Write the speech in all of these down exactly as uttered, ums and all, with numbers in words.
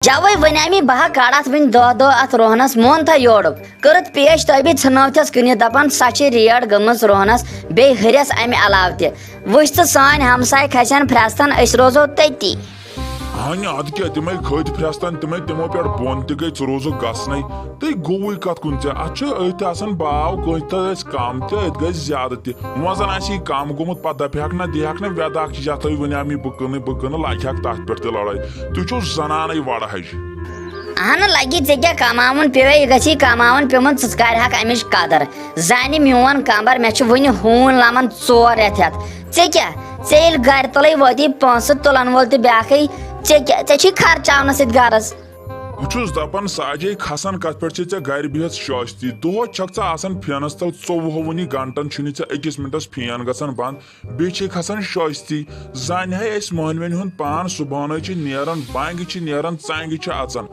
جوے ونیامی بہا کڑتھ وٕنۍ دہ دہ اتھ روہنس، مون تھا یورُک۔ کٔرٕتھ پیش تٲبی ژھٕنٲوتھس کٕنِتھ، دپان سۄ چھِ ریٹ گٔمٕژ روہنس بیٚیہِ ہُرٮ۪س امہِ علاوٕ تہِ۔ وٕچھ ژٕ، سٲنۍ ہمساے کھسن پھرستن، أسۍ روزو تٔتی۔ اہنہِ ادٕ کیٛاہ، تِمے کھٔتۍ پھرستن، تِمے تِمو پٮ۪ٹھ بۄن تہِ گٔے، ژٕ روزُکھ گژھنَے۔ تہٕ گوٚوٕے کتھ کُن ژےٚ؟ اتھ چھِ أتھۍ آسان باو، کٲنٛسہِ تہِ ٲسۍ کم تہِ، أتھۍ گژھِ زیادٕ تہِ۔ وۄنۍ زن آسہِ یہِ کم گوٚمُت، پتہٕ دپہِ ہاکھ نہ، دِ ہاکھ نہ وٮ۪داکھ، یتھے ونیامی بہٕ کٕنہٕ، بہٕ کٕنہٕ، لگہِ ہاکھ تتھ پٮ۪ٹھ تہِ لڑٲے۔ تُہۍ چھِو زنانٕے وڑٕ ہج۔ اہنہٕ لگی، ژےٚ کیٛاہ کماوُن پیوے، یہِ گژھی کماوُن پیومُت، ژٕ کرِ ہاکھ امِچ قدر۔ زانہِ میون کمبر، مےٚ چھِ وُنہِ ہوٗنۍ لمن ژور رٮ۪تھ ہٮ۪تھ۔ ژےٚ کیٛاہ؟ ژےٚ ییٚلہِ گرِ تُلے وٲتی پونٛسہٕ، تُلن وول تہِ بیٛاکھٕے۔ ژےٚ کیٛاہ؟ ژےٚ چھُے خرچاونس سۭتۍ غرض۔ بہٕ چھُس دپان ساجے، کھسان کتھ پٮ۪ٹھ چھِ ژےٚ گرِ بِہِتھ شٲستی؟ دۄہس چھکھ ژٕ آسان فینس تل، ژوٚوُہونی گنٹن چھُنہٕ ژےٚ أکِس منٹس فین گژھان بند، بیٚیہِ چھے کھسان شٲستی۔ زانہِ ہے أسۍ مٔہنوٮ۪ن ہُنٛد پان، صبحٲنٕے چھِ نیران، بنگہِ چھِ نیران، ژنگہِ چھِ اژان۔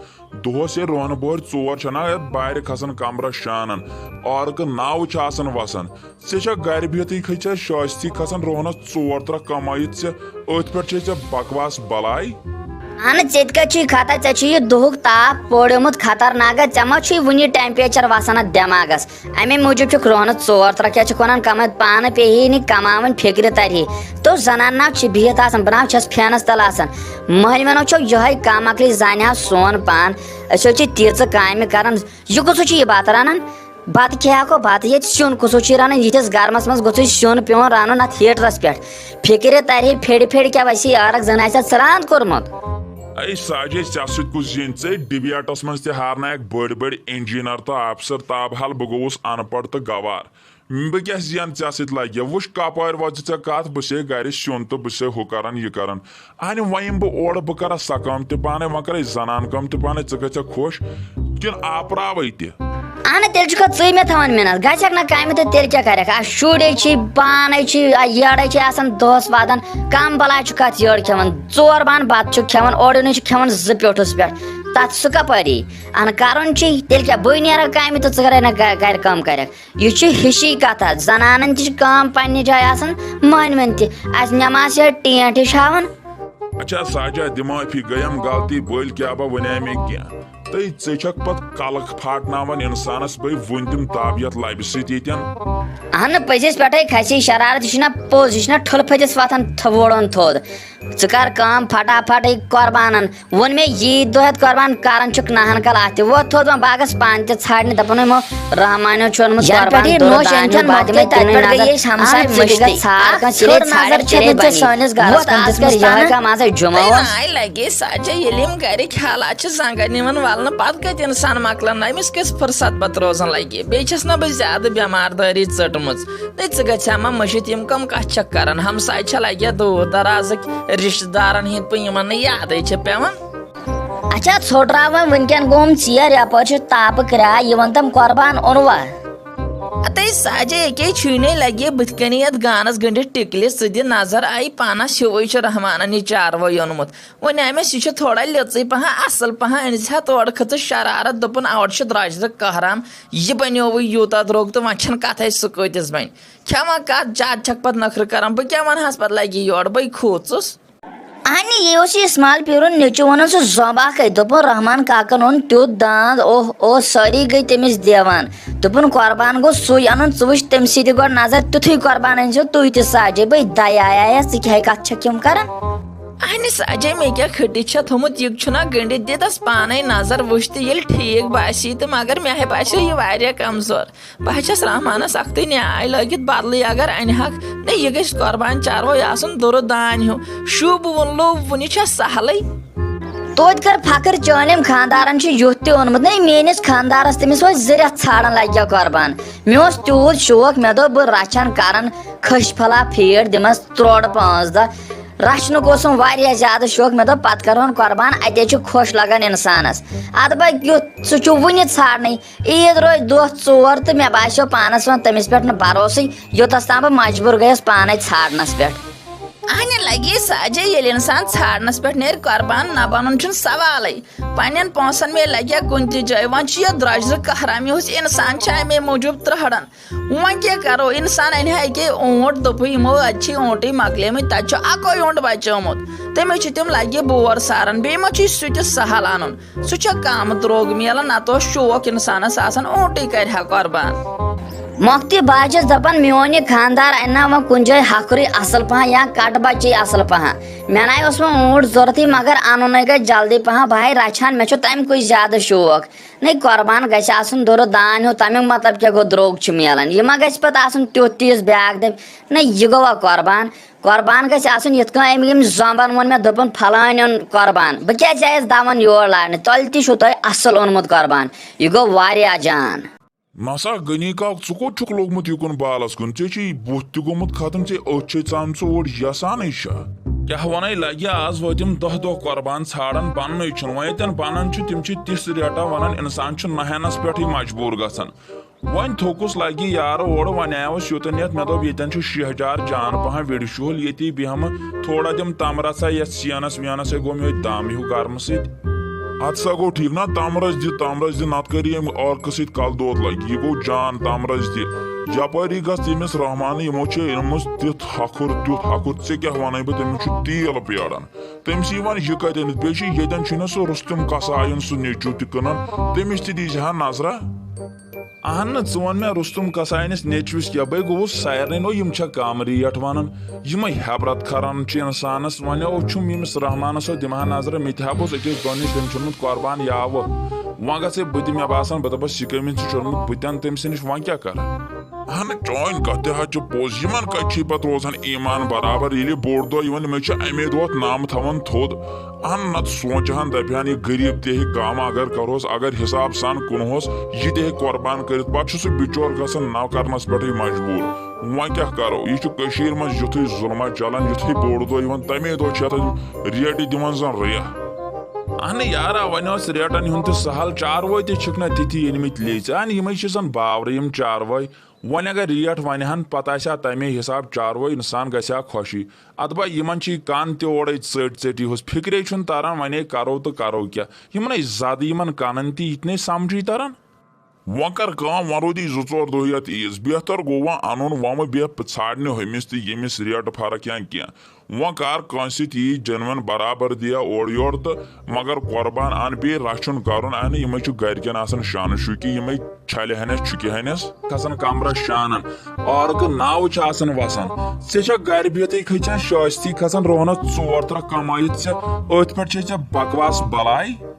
دۄہس ییٚلہِ رۄہنہٕ بۄہرِ ژور چھنہ یتھ بارِ کھسان کمرس شانن، عٲرقہٕ ناوٕ چھِ آسان وسان۔ ژےٚ چھا گرِ بِہتھٕے کھٔتۍ ژےٚ شٲستی کھسان رۄہنس ژور ترٛکھ کمٲیِتھ، ژےٚ أتھۍ پٮ۪ٹھ چھے ژےٚ بکواس بلاے؟ اہنہٕ، ژےٚ تہِ کتہِ چھُے خطا؟ ژےٚ چھُے یہِ دُہُک تاپھ پوڑیومُت خطرناکس، ژےٚ ما چھُے وُنہِ ٹیمپریچر وسان اتھ دٮ۪ماغس؟ امے موٗجوٗب چھُکھ رۄہنس ژور ترٛکھ، کیٛاہ چھُکھ ونان، کمٲے پانہٕ پیٚیہِ ہے نہٕ کماوٕنۍ، فکرِ ترِ ہے۔ تو زنان ناو چھِ بِہِتھ آسان، بہٕ ناو چھَس فینس تل آسان۔ مٔہنوٮ۪نو چھو یِہوٚے کم عقلی، زانہِ ہا سون پان، أسۍ حظ چھِ تیٖژٕ کامہِ کران۔ یہِ کُس چھُ یہِ بتہٕ رنان؟ بتہٕ کھیٚیہِ ہا کو بتہٕ، ییٚتہِ سیُن کُس چھُ رنان؟ یِتھِس گرمس منٛز گوٚژھُے سیُن پیوٚن رنُن اتھ ہیٹرس پٮ۪ٹھ۔ فکرِ ترِ ہے پھیرِ پھیرِ کیٛاہ وسہِ عٲرق، زن آسہِ اتھ سرٛان کوٚرمُت۔ اے ساجے، ژےٚ سۭتۍ کُس زینہِ؟ ژےٚ ڈبیٹس منٛز تہِ ہارنایکھ بٔڑۍ بٔڑۍ انجینئر تہٕ افسر، تابحال بہٕ گوٚوُس ان پڑھ تہٕ گوار۔ بہٕ کیٛاہ زینہٕ ژےٚ سۭتۍ لگہِ؟ وٕچھ کپٲرۍ وٲژ ژےٚ کتھ، بہٕ چھسے گرِ سیُن تہٕ بہٕ چھسے ہُہ کران یہِ کران۔ اہنہِ وۄنۍ یِمہٕ بہٕ اورٕ، بہٕ کرا سۄ کٲم تہِ پانے، وۄنۍ کرے زنان کٲم تہِ پانے، ژٕ گژھکھ خۄش کِنہٕ آپراوے تہِ؟ اہنہٕ، تیٚلہِ چھُکھا ژٕے مےٚ تھاوان مِنت؟ گژھکھ نہ کامہِ تہٕ تیٚلہِ کیٛاہ کرکھ؟ آ، شُرۍ چھِ، پانے چھِ، آ، یٔڑے چھِ آسان دۄہس ودان۔ کم بلاے چھُکھ اتھ یٔڑ کھٮ۪وان؟ ژور بان بتہٕ چھُکھ کھٮ۪وان، اورٕ یُن چھُکھ کھٮ۪وان زٕ پیوٚٹھُس پٮ۪ٹھ۔ تتھ سُہ کپٲرۍ یی؟ اہنہٕ، کرُن چھُے، تیٚلہِ کیٛاہ؟ بٕے نیرکھ کامہِ تہٕ ژٕ کرے نہ گرِ، گرِ کٲم کرکھ۔ یہِ چھِ ہِشی کتھا، زنانن تہِ چھِ کٲم پننہِ جایہِ آسان، مٔہنوٮ۪ن تہِ۔ اسہِ نٮ۪ماز چھِ ٹینٹ ہِش ہاوان۔ اچھا ساجا، دِ معٲفی، گٔیم غلطی، بٔلۍ کیٛاہ بہ ونے مےٚ کینٛہہ۔ تہٕ ژےٚ چھکھ پتہٕ کلک پھاٹناوان انسانس، بے وُنۍ تِم تابیت لبہِ سۭتۍ ییٚتٮ۪ن۔ اہنہٕ، پٔزِس پٮ۪ٹھے کھسہِ شرارت، یہِ چھُنہ پوٚز، یہِ چھُنہ ٹھُلہٕ پھٔتِس وۄتھان تھوڑن تھوٚد۔ ژٕ کر کٲم پھٹا پھٹ، یہِ قربانن ووٚن مےٚ، یی دۄہ ہٮ۪تھ قربان کران چھُکھ نہن کل اتھ تہِ۔ ووت تھوٚد وۄنۍ باغس پان تہِ ژھانڈنہِ، دپان یِمو رحمانیو چھُ اوٚنمُت زینہٕ قربان پٮ۪ٹھ یہِ دُرٕ نوش دانہِ أنۍ ہیوٚن، بادِ بادِ مےٚ تِمنٕے تِمنٕے پٮ۪ٹھ نظر۔ گٔیے أسۍ ہمساے اہن، ژٕ تہِ مٔشتٕے۔ گژھ ژھار اکھ کانٛہہ، ژٕ ژھوٚٹ دے نظر ژھانٛڈ، ژٕ دے چھَنہٕ ژےٚ بنی۔ سٲنِس گرس ووت کُن آز دِژمٕژ کر یِہوٚے پنٕنۍ۔ کٲم آز ہے جُمعہ نَے، اوس۔ نَے لگے سجا، ییٚلہِ یِم گرِکۍ حالات چھِ زنٛگن یِوان ولنہٕ، پتہٕ کتہِ انسان مۄکلان؟ أمِس کِژھ فرصت پتہٕ روزان لگہِ؟ بیٚیہِ چھَس نہ بہٕ زیادٕ بٮ۪مار دٲری ژٔٹمٕژ۔ نہ ژٕ گژھِ ہا ما مٔشِتھ، یِم کم کتھ چھکھ کران؟ ہمساے چھا لگیا دوٗر درازٕکۍ، رشتہٕ دارن ہٕنٛدۍ پٲٹھۍ یِمن نہٕ یادٕے چھِ پٮ۪وان۔ اچھا، ژھوٚٹراو وۄنۍ، وٕنکٮ۪ن گوٚوُم ژیر، یپٲرۍ چھُ تاپہٕ کرٛاے، یہِ وَن تَم قۄربان اوٚنوا؟ اتے ساجے، ییٚکے چھُے نے لگہِ بٕتھِ کَنی یَتھ گانَس گٔنٛڈِتھ ٹِکلِس، ژٕ دِ نظر، آیہِ پانَس ہیوٗوٕے چھُ رحمانَن یہِ چاروٲے اوٚنمُت۔ وۄنۍ آمٮ۪س یہِ چھُ تھوڑا لیٚژٕے پہن، اَصٕل پہن، أنۍ زِ ہا تورٕ کھٔژٕس شرارت، دوٚپُن اورٕ چھُ درٛۄجرٕ قہرام، یہِ بنیووُے یوٗتاہ درٛوگ تہٕ وۄنۍ چھَنہٕ کَتھَے سُہ کۭتِس بَنہِ۔ کھٮ۪وان کَتھ، زیادٕ چھَکھ پَتہٕ نٔخرٕ کَران، بہٕ کیٛاہ وَنہَس پَتہٕ لَگہِ یورٕ، بٕے کھوٗژُس۔ اہنہِ، یہِ اوس یہِ اسماعیل پیٖرُن نیٚچوٗ، وَنان سُہ زوٚمب اَکھ، أتۍ دوٚپُن رحمان کاکَن اوٚن تیُتھ داند، اوہ اوہ، سٲری گٔے تٔمِس دیوان۔ دوٚپُن قۄربان گوٚو سُے اَنُن، ژٕ وٕچھ تٔمۍ سٕے دِ گۄڈٕ نظر، تیُتھُے قۄربان أنۍ زیو تُہۍ تہِ ساجے، بٕے دَے آیایَس، ژٕ کیٛاہ کَتھ چھَکھ یِم کَران؟ اہنہِ ساجے، مےٚ کیٛاہ کھٔٹِتھ چھےٚ تھوٚمُت، یہِ چھُنہ گٔنٛڈِتھ، دِ تَس پانَے نظر، وٕچھ تہٕ ییٚلہِ ٹھیٖک باسی تہٕ، مگر مےٚ ہے باسیو یہِ واریاہ کمزور۔ بہٕ ہا چھَس رحمانَس اَکھتُے نیٛاے لٲگِتھ بدلٕے، اگر اَنہِ ہاکھ، نہ یہِ گژھِ قۄربان چاروٲے آسُن دُرٕ دانہِ ہیوٗ۔ شوٗبہٕ ووٚن لوٚو وُنہِ چھا سہلٕے۔ توتہِ کر فخر، چٲنٮ۪ن خاندارن چھُ یُتھ تہِ اوٚنمُت، نہ میٲنِس خاندارس، تٔمِس وۄنۍ زٕ رٮ۪تھ ژھانڈان لگہِ ہا قۄربان۔ مےٚ اوس تیوٗت شوق، مےٚ دوٚپ بہٕ رچھن کرن کھٔج پھلا پھیٖڈ، دِمس ترٛوڑٕ پانٛژھ دہ۔ رچھنُک اوسُم واریاہ زیادٕ شوق، مےٚ دوٚپ پتہٕ کرہون قۄربان، اتے چھُ خۄش لگان انسانس۔ ادٕ بہ کیُتھ، سُہ چھُ وُنہِ ژھانڈنٕے۔ عیٖد روزِ دۄہ ژور تہٕ مےٚ باسیو پانس وۄنۍ تٔمِس پٮ۪ٹھ نہٕ بھروسٕے، یوٚتس تام بہٕ مجبوٗر گٔیس پانے ژھانڈنس پٮ۪ٹھ۔ اہنہِ لگی سجے، ییٚلہِ انسان ژھانڈنس پٮ۪ٹھ نیرِ، قربان نہ بنُن چھُنہٕ سوالے۔ پننٮ۪ن پونسن مے لگیا کُنہِ تہِ جایہِ، وۄنۍ چھُ یہِ درۄجرٕ کہرام ہیوٗ انسان چھُ امے موٗجوٗب ترہڑان۔ وۄنۍ کیٛاہ کرو، انسان انہِ ہا أکے اوٗنٹ، دوٚپُے یِمو اتہِ چھِ اوٗنٹٕے مۄکلیمٕتۍ، تتہِ چھُ اکوے اوٗنٹ بچومُت، تٔمِس چھِ تِم لگہِ بور ساران، بیٚیہِ ما چھُ سُہ تہِ سہل انُن؟ سُہ چھا کم درٛوگ میلان؟ نتہٕ اوس شوق انسانس آسان، اوٗنٹٕے کرِ ہا قربان۔ مۄختی بہٕ حظ چھَس دَپان، میون یہِ خانٛدار اَنہِ نا وۄنۍ کُنہِ جایہِ ہَکھرٕے اَصٕل پَہَن یا کَٹہٕ بَچی اَصٕل پَہَن۔ مےٚ نَے اوس وۄنۍ اوٗنٹ ضوٚرَتھٕے، مگر اَنُن نَے گژھِ جلدی پَہَن۔ بہٕ ہَے رَچھِ ہَن، مےٚ چھُ تَمہِ کُے زیادٕ شوق۔ نَے قۄربان گژھِ آسُن دُرٕ دانہِ ہیوٗ، تَمیُک مطلب کیٛاہ گوٚو، درٛوگ چھُ میلان؟ یہِ ما گژھِ پَتہٕ آسُن تیُتھ تیٖژ بیٛاکھ دٔمۍ؟ نَے یہِ گوٚوا قۄربان؟ قۄربان گژھِ آسُن یِتھ کٔنۍ أمۍ یِم زامبَن ووٚن مےٚ، دوٚپُن، "فلٲنۍ اوٚن قۄربان۔" بہٕ کیٛازِ آیَس دَوَن یور لاگنہِ؟ تۄلہِ تہِ چھُو تۄہہِ اَصٕل اوٚنمُت قۄربان۔ یہِ گوٚو واریاہ جان۔ نسا غنی کاک، ژٕ کوٚت چھُکھ لوٚگمُت یِکُن بالَس کُن؟ ژےٚ چھُے بُتھ تہِ گوٚمُت ختم، ژےٚ أچھ چھے ژامژٕ اوٚڑ یَسانٕے چھا؟ کیٛاہ وَنَے لَگہِ، آز وٲتۍ یِم دَہ دۄہ قۄربان ژھانڈان، بَننٕے چھُنہٕ۔ وۄنۍ ییٚتٮ۪ن بَنان چھُ، تِم چھِ تِژھ ریٹا وَنان، اِنسان چھُ نہ ہٮ۪نَس پٮ۪ٹھٕے مجبوٗر گژھان۔ وۄنۍ تھوٚکُس لَگہِ یارٕ اورٕ، وۄنۍ آیوس یوٚتَن یَتھ، مےٚ دوٚپ، ییٚتٮ۪ن چھُ شیہجار جان پَہَم، وِڑِ شُہُل، ییٚتی بیٚہمہٕ تھوڑا، دِم تَمرَژھا یَتھ سیٖنَس ویٖنَس، ہے گوٚو مےٚ ییٚتہِ دَم ہیوٗ گرمہٕ سۭتۍ۔ اَدٕ سا گوٚو ٹھیٖک نا، تَمرَژھ دِ، تَمرَژھ دِ، نَتہٕ کَرِ ییٚمہِ عٲرقہٕ سۭتۍ کَلہٕ دود لَگہِ۔ یہِ گوٚو جان، تَمرَژھ دِ۔ یَپٲری گژھ تٔمِس رحمانہٕ، یِمو چھِ أنمٕژ تیُتھ ہَکھُر، تیُتھ ہَکھُر، ژےٚ کیٛاہ وَنَے بہٕ، تٔمِس چھُ تیٖل پیاران۔ تٔمِس یی وَن یہِ کَتہِ أنِتھ، بیٚیہِ چھِ ییٚتٮ۪ن چھُنہ سُہ رُستُم کسایَن سُہ نیٚچوٗ تہِ کٕنان، تٔمِس تہِ دیٖزِ ہا نظرہ۔ اہن نہٕ، ژٕ وَن مےٚ رُستُم کساینِس نیٚچوِس کیٛاہ؟ بَے گوٚوُس سارنٕے نو، یِم چھا کم ریٹ وَنان؟ یِمَے ہیبرت کھران چھِ اِنسانَس۔ وۄنۍ اوس چھُم ییٚمِس رحمانَس سۭتۍ دِمہٕ ہا نظرہ، مےٚ تہِ ہا بوز أکِس دۄن نِش، تٔمۍ چھُنمُت قۄربان یاوٕ۔ وۄنۍ گژھے بہٕ تہِ، مےٚ باسان، بہٕ دَپَس، یہِ کٔمِس چھُ چھوٚنمُت، بہٕ تہِ اَنہٕ تٔمۍ سٕے نِش، وۄنۍ کیٛاہ کَرٕ؟ اہن، چٲنۍ کَتھ تہِ حظ چھِ پوٚز، یِمَن کَتہِ چھِ پَتہٕ روزان ایٖمان برابر، ییٚلہِ بوٚڑ دۄہ یِوان، یِمَے چھِ اَمے دۄہ نام تھاوان تھوٚد۔ اہن نتہٕ سونٛچہِ ہن، دپہِ ہن، یہِ غریب تہِ ہیٚکہِ کم اگر کرہوس، اگر حساب سان کُنہوس، یہِ تہِ ہیٚکہِ قۄربان کٔرِتھ۔ پتہٕ چھُ سُہ بِچور گژھان نو کرنس پٮ۪ٹھٕے مجبوٗر۔ وۄنۍ کیٛاہ کرو، یہِ چھُ کٔشیٖرِ منٛز یُتھُے ظُلمہ چلان، یُتھُے بوٚڑ دۄہ یِوان، تمے دۄہ چھِ اتھ ریٹہِ دِوان زن ریہ۔ اہنہٕ یارا، وۄنۍ اوس ریٹن ہُنٛد تہِ سہل، چاروٲے تہِ چھِکھ نہ تِتھی أنمٕتۍ لیژِ۔ اہن یِمے چھِ زن باورٕ یِم چاروٲے۔ وۄنۍ اگر ریٹ ونہِ ہن، پتہٕ آسہِ ہا تمے حساب چاروٲے، انسان گژھِ ہا خۄشی۔ ادبا یِمن چھِ یہِ کن تہِ اورے ژٔٹۍ ژٔٹۍ، یِہُس فکرے چھُنہٕ تران، ونے کرو تہٕ کرو کیٛاہ؟ یِمنے زدٕ یِمن کنن تہِ، یہِ تہِ نے سمجھٕے تران۔ وۄنۍ کر کٲم، وۄنۍ روٗدی زٕ ژور دۄہ یتھ عیٖز، بہتر گوٚو وۄنۍ انُن وۄمہٕ بیٚہہ ژھانڈنہِ ہُمِس تہٕ ییٚمِس ریٹ فرق یا کینٛہہ۔ وۄنۍ کر کٲنٛسہِ تہِ یی جنون برابر دِیا اورٕ یورٕ تہٕ مگر قۄربان ان بیٚیہِ رچھُن کرُن، اہنہٕ یِمے چھُ گرِکٮ۪ن آسان شانہٕ شوٗکی، یِمے چھلہِ ہنس چھُکہِ ہنس۔ کھسان کمرس شانن، عٲرقہٕ ناوٕ چھِ آسان وسان۔ ژےٚ چھا گرِ بِہتھٕے کھٔژان شٲستی کھسان روہنس ژور ترٛکھ کمٲیِتھ ژےٚ؟ أتھۍ پٮ۪ٹھ چھے ژےٚ بکواس بلاے۔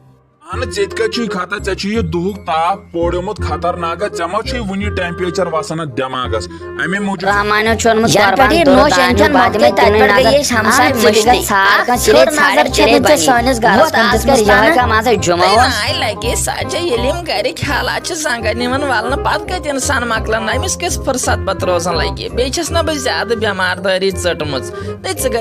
اہنہٕ، ژےٚ تہِ کتہِ چھُے خطا؟ ژےٚ چھُے یہِ دُہُک تاپھ پوڑیومُت خطرناکس، ژےٚ ما چھُے وُنہِ temperature وسان اتھ دٮ۪ماغس؟ امے موٗجوٗب رحمانیو چھُ اوٚنمُت ینہٕ قۄربان پٮ۪ٹھ یہِ دۄد نوش دانہِ انجن ہیوٗ بتہٕ بتہٕ مےٚ تِنُے تتہِ پٮ۪ٹھ نظر۔ گٔیے أسۍ ہمساے اہن، ژٕ تہِ مٔشتٕے۔ گژھ ژھار کانٛہہ سیٚدے ژھرِ ژھانڈن چیرے ژےٚ بنی۔ سٲنِس گرس وۄتھ کُن تِتھ اَتھ کٔنۍ منٛز یِہوٚے پانہٕ کانٛہہ مان ژٕ جُمعہ ہے اوس۔ ناے لگے سجے، ییٚلہِ یِم گرِکۍ حالات چھِ زنگن یِوان ولنہٕ، پتہٕ کتہِ انسان مۄکلان، أمِس کِژھ فرصت پتہٕ روزان لگہِ؟ بیٚیہِ چھس نہ بہٕ زیادٕ بٮ۪مار دٲری ژٔٹمٕژ۔ نٔژِ